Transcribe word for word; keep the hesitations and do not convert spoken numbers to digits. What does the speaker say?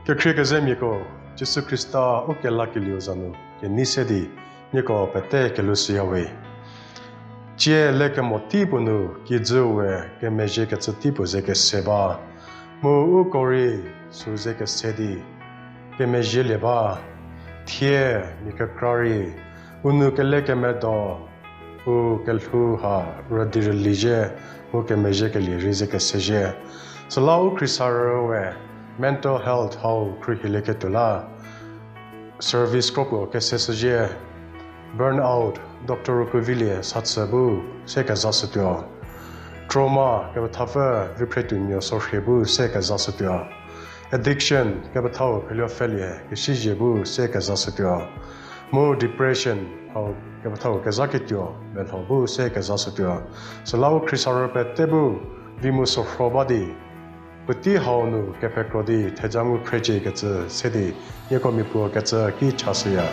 Kekhrie kezemiako, Jisu Khrista u kelakelieu za nu kenei se di nieko pete kelhou shüyawe. Tsie lekemo tei puo nu kijüu we kemezhiekecü tei puo ze kese ba, mu uko rei sü ze kese di kemezhielie ba, thie mia kekra rei u nou kelekemedo u kelhou ha rüdi rüli zhie mu kemezhiekelie rei ze kese zhie. Süla u khriesarüü we mental health hau khruohilieketuo la service kropuo kese shüzhie. Burnout, doctor rükuo vilie sa chü bu se kezashütuo. Trauma, kepethapfü viphretuonuo sorhie bu se kezashütuo. Addiction, kepethau pheluo pfhelie kesizhie bu se kezashütuo. Mu depression, hau kepethau kezhaketuo melho bu se kezashütuo. Süla u khriesarüü pete bu vi mu sorho ba di puotei hau nu kepekro di theja ngu phreciekecü se di nieko mia puo kecü ki chashüya.